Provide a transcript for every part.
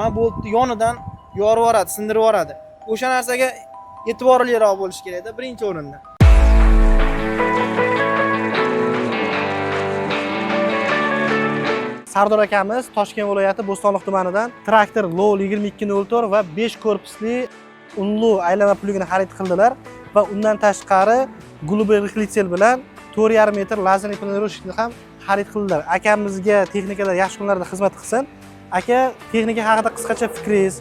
Mana boltni yonidan yorib yuboradi, sindirib yuboradi. O'sha narsaga e'tiborliroq bo'lish kerakda birinchi o'rinda. Sardor akamiz Toshkent viloyati Bo'stonliq tumanidan traktor Lovol 2204 va 5 korpusli unli aylana plugini xarid qildilar va undan tashqari Голубой рыхлитель bilan 4,5 metr lazerli планировщик ni ham xarid qildilar. Akamizga texnikalar yaxshi kunlarda xizmat qilsin. Aka, texnika haqida qisqacha fikringiz,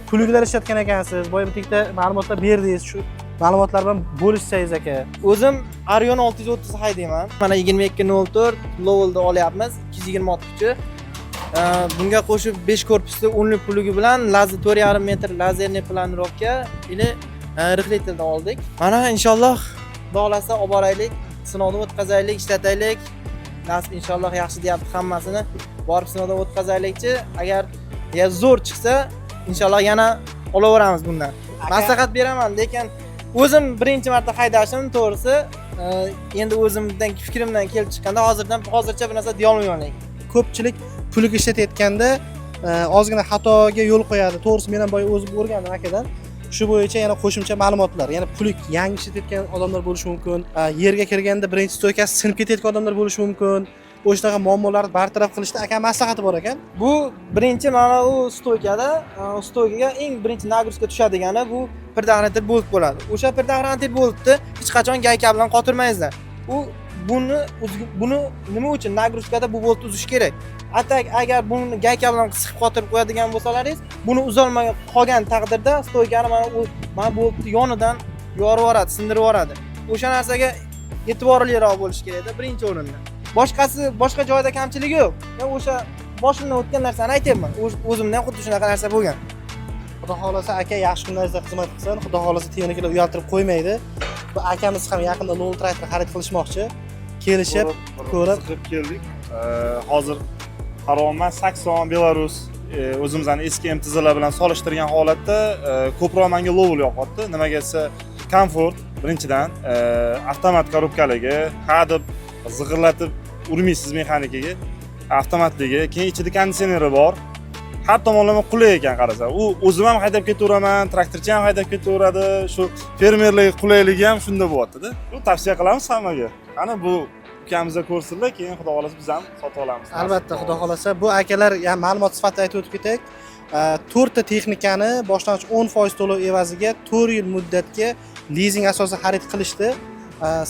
pluglar ishlatgan ekansiz, boya bitta ikkita ma'lumotlar berdingiz, shu ma'lumotlar bilan bo'lishsangiz, aka. O'zim Arion 630 haydayman. Mana 2204 Lowell'da olyapmiz, 220 ot kuchi. Bunga qo'shib 5 korpusli unli plugi bilan lazer 4,5 metr лазерный планировка или рыхлитель da oldik. Mana inshaalloh, Xudo xohlasa, olib boraylik, sinovdan o'tkazaylik, ishlataylik. Nasib, inshaalloh, yaxshi deyapti hammasini. Borib sinovdan o'tkazaylikchi. Agar ya zo'r chiqsa, inshaalloh yana olaveramiz bundan. Maslahat beraman, lekin o'zim birinchi marta haydashim, to'g'risi, endi o'zimdan fikrimdan kelib chiqqanda hozirdan hozircha bir narsa deyolmayman lekin. Ko'pchilik pulga ishlatayotganda ozgina xatoga yo'l qo'yadi. To'g'risi, men ham boya o'zim o'rgandim akadan. Shu bo'yicha yana qo'shimcha ma'lumotlar, yana plug yangi ishlatayotgan odamlar bo'lishi mumkin, yerga kirganda birinchi стойка si sinib ketayotgan odamlar bo'lishi mumkin. O'shanaqa muammolarni bartaraf qilishda aka maslahati bor ekan. Bu birinchi mana u стойка da, стойка ga eng birinchi нагрузка tushadigani bu предохранитель bolt bo'ladi. O'sha предохранитель boltni hech qachon gayka bilan qotirmaysizlar. U buni nima uchun нагрузка da bu boltni uzish kerak? А так agar buni gayka bilan siqib qotirib qo'yadigan bo'lsalaringiz, buni uzolmay qolgan taqdirda стойка ni mana u mana boltni yonidan yorib yuboradi, sindirib yuboradi. O'sha narsaga e'tiborliroq bo'lish kerakda birinchi o'rinda. Boshqasi, boshqa joyda kamchilik yo'q. Men o'sha boshimdan o'tgan narsani aytyapman. O'zimda ham xuddi shunaqa narsa bo'lgan. Xudo xohlasa, aka, yaxshi kunlaringizda xizmat qilsin. Xudo xohlasa, texnikalar uyaltirib qo'ymaydi. Bu akamiz ham yaqinda Lovol traktor xarid qilishmoqchi, kelishib ko'rib. Qiziqib keldik. Hozir qarayapman, Sakson, Belarus, o'zimizni eski MTZlar bilan solishtirgan holatda ko'proq menga Lovol yoqyapti. Nimaga desa, komfort birinchidan, avtomat коробка ligi, ha deb zig'irlatib urmaysiz mexanikaga, avtomatligi, keyin ichida konditsioneri bor. Har tomonlama qulay ekan qarasa. U o'zim ham haydab ketaveraman, traktorchi ham haydab ketaveradi. Shu fermerlarga qulayligi ham shunda bo'lyapti-da. Bu tavsiya qilamiz hammaga. Qani, bu ukamizda ko'rsinlar, keyin Xudo xohlasa biz ham sotib olamiz. Albatta, xudo xohlasa, bu akalar, yani ma'lumot sifatida aytib o'tib ketaylik. To'rtta texnikani boshlang'ich 10% to'lov evaziga 4 yil muddatga lizing asosida xarid qilishdi.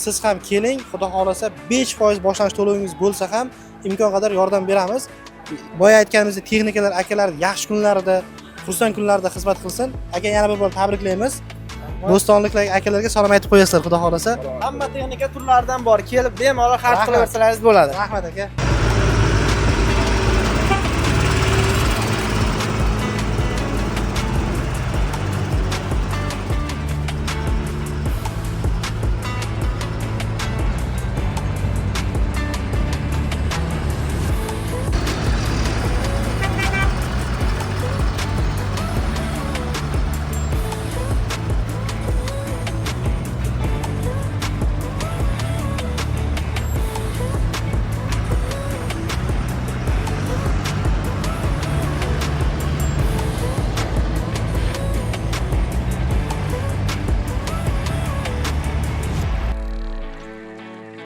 Siz ham keling, xudo xohlasa, 5% boshlang'ich to'lovingiz bo'lsa ham imkon qadar yordam beramiz. Boya aytganimizdek, texnikalar akalar yaxshi kunlarida, xursand kunlarda xizmat qilsin. Aka, yana bir bor tabriklaymiz. Bo'stonliklar akalarga salom aytib qo'yasizlar, xudo xohlasa. Hamma texnika turlaridan bor. Kelib bemalol xarid Rahmat. qilaversalaringiz bo'ladi. Rahmat, aka.